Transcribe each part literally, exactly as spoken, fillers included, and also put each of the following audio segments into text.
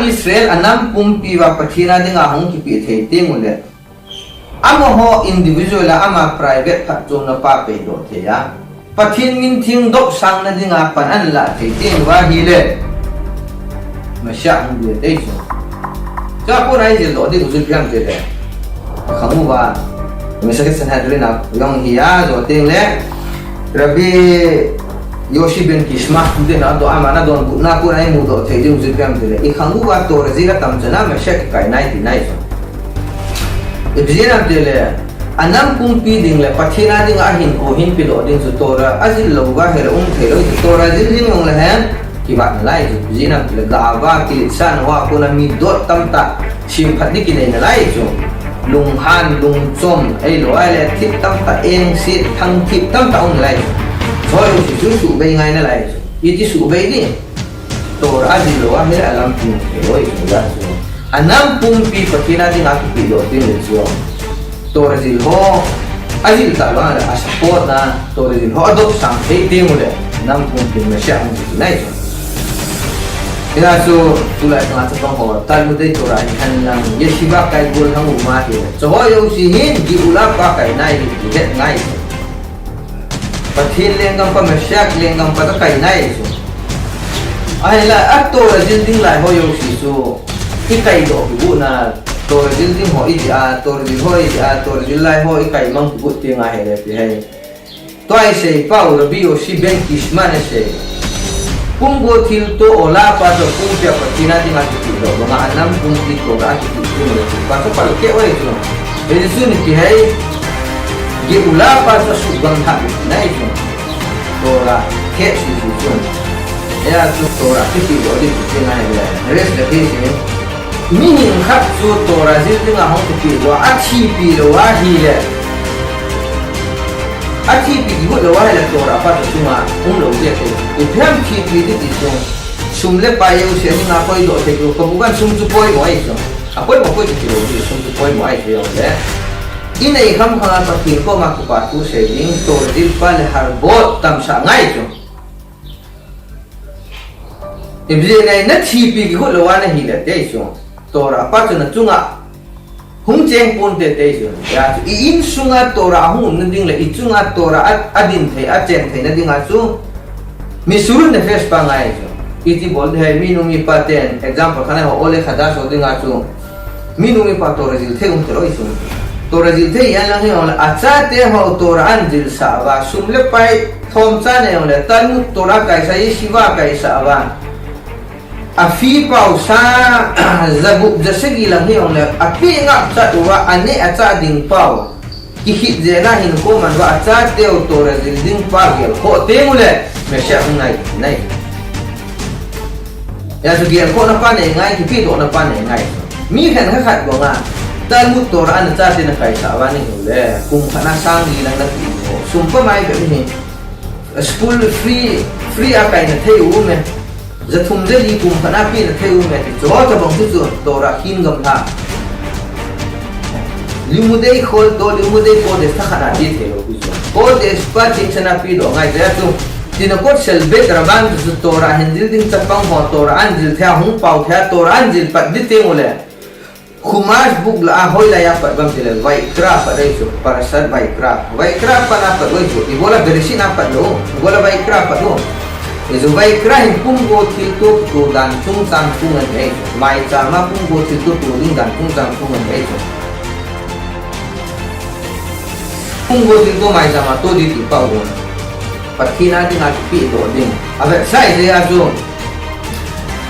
Israel anam pumpi uva Pathen a dinga hung kipeh thei teng uleh, amaho individual a ama private phatchomna pa peidoh thei a, Pathen min theng dopsang na dinga pan ahin lah thei teng uva ahileh, Messiah hung ding ahi chu. Chua kona ijil doh ding u chu ipi ham itile, khang uva, Masechet Sanhedrin a jong hi a, jou teng le, Rabbi Yossi ben Kishma, tute na doh, ama na donbutna kona imudoh thei ding u chu ipi ham itile, ikhang uva Torah jil atam chana Messiah kikai nai tina ahi chu. Ipi jeh ham itile, anam pumpi ding le Pathen a dinga ahinkho hinpedoh ding chu Torah ajil lou uva ahileh um thei lou chu, Torah jil ding jong le hen kivat nalai chu. Ipi jeh ham itile, gava, kiletsahna hoa kona mi dot tamtah semphat ding kinei nalai chu. Lunghan, lungchom, ahilou ahile thip tamtah, engse, thangthip tamtah um nalai chu. Choi u chu suhbei ngai nalai chu. Iti suhbei ding? Torah ajil lou ahileh alampi thei lou ahi chu, ja chu. Anam pumpi Pathen a dinga kipehdoh teng le chu, Torah jil ho ajil talou le, asupport na, Torah jil ho adopsang thei teng uleh, anam pumpi Messiah hung ding ahi chu. Hijeh a chu, tulai tanga chapang ho Talmudei Torah hi hen lang, yeshiva kai golhang um ahileh, chuho jouse hin Geula pa kai nai hi ihet ngai chu. Pathen lenggam pa, Messiah lenggam pa chu kai nai chu. Ahinla, a Torah jil ding lai ho jouse chu ikaidoh kigot na, Torah jil ding ho iti a, Torah jil ho iti a, Torah jil lai ho ikai mang kigot teng ahileh ipi ham. Tua isei pau Rabbi Yossi ben Kishma in asei, pumgo thilto ola pa chu pumpia Pathen a dinga kipehdoh banga anam pumpi Torah a kipeh teng le chu pa chu pal keh u ahi chu. Hijeh chun ipi ham, Geula pa chu asuhbang lhah nai chu. Torah keh sese chu. Hijeh a chu Torah kipehdoh ding chu ipi ham itile, rest the case in. Mihing khat chu Torah jil dinga hung kipehdoh a, athipi lou ahileh, athipi kigot lou ahileh Torah pa chu achunga umlou ding ahi. Ipi ham thipi ding ti chu, sum le pai jouse dinga koidoh thei chu, kabukan sum chu poimo ahi chu. Apoimo koi chu kilou ding, sum chu poimo ahi chu jongle, inei khamkham a Pathen koma kipa thu sei ding, Torah jil pa le har bol tamsah ngai chu. Ipi jeh ham, nathipi kigot lou a nahileh ati chu, Torah pa chu nachunga hung cheng ponte ati chu. Hijeh a chu i insunga Torah ahung umna ding le ichunga Torah a, adin thei, achen theina dinga chu, Mesirut nefesh pa ngai chu. Iti bol ding ham, minu mipa ten, example khat naho, ole khadash ho dinga chu, minu mipa Torah jil thei um talou ahi chu. Torah jil thei ahi lang hijongle, achate ho Torah ahin jilsah uva, sum le pai thomcha nei jongle, Talmud Torah kaisah, yeshiva kaisah uva, a fee pao sang jagup jasagi lang hijongle, apeh ngapchat uva, aneh achah ding pao kikhit jeh a hinkho man uva, achateu Torah jil ding pa gelkhoh teng uleh, Messiah hung nai nai. Hijeh a chu gelkhohna pa nei ngai, kipehdohna pa nei ngai. Mi khenkhat khat banga Talmud Torah ana chaten akaisah uva nahiu le, kum khat a sang li lang napeh u. Sum pamai bep hi. School free, free a kaina thei u um e. Jathum jali kum khat a pehna thei u um e ti chu. Chuho tobang chu chu Torah khin gamlha. Limudei khol toh, limudei kodesh thakhat a pe thei lou pi chu. Kodesh pa chengse a pedoh ngai jeh a chu. Tinakot sel bet raban chu Torah ahin jil ding chapang ho, Torah ahin jil thei a, hung pao thei a, Torah ahin jil pat ding teng ule. Chumash book lah a hoilai a pat ham tile, Vaikra pat ahi chu, Parashat Vaikra. Vaikra pat a pat ahi chu, ibola Bereshit a pat lou, ibola Vaikra pat lou. Hichu Vaikra hin pumgo thilto kitoh dan chungchang thu ngen ahi chu. Maicham a pumgo thilto toh ding dan chungchang thu ngen ahi chu. Pumgo thilto maicham a toh ding ti pao u. Pathen a dinga kipedoh ding. Avetsah jeh a chu.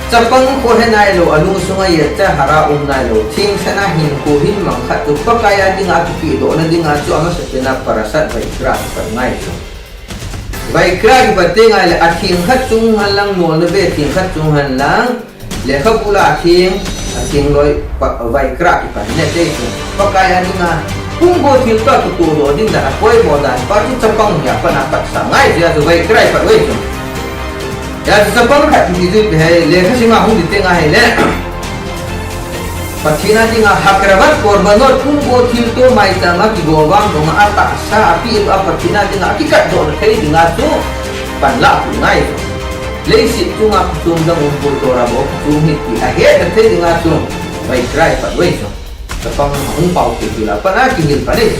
Chapang kho he nailou, alung sunga yetcha hara um nailou. Thengse a hinkho hin mang khat chu Pakai a dinga kipedohna dinga chu amasapen a Parashat Vaikra kipat ngai chu. Vaikra kipat teng ahile atheng khat chung hen lang, nolna be theng khat chung hen lang, lekhabu lah a atheng, atheng loi pa, Vaikra kipat ngai chu. Pakai a dinga pumgo thilto kitohdoh ding dan apoimo dan pa chu chapang hi apat a patsah ngai jeh a chu Vaikra kipat u ahi chu. Hijeh a chu chapang khat ti chu ipi ham, lekha sim a hung ding teng ahile. Pathen a dinga Hakrevat Korbanot, pumgo thilto maicham a kigo vang donga atahsa api a Pathen a dinga akikatdoh thei dinga chu panlah pu ngai chu. Leiset chunga phuchom dang umpoi, Torah bou phuchom hi ti ahetna thei dinga chu Vayikra ipat uve chu. Chapang ahung pao thei ti lah a pat a kihil pan ahi.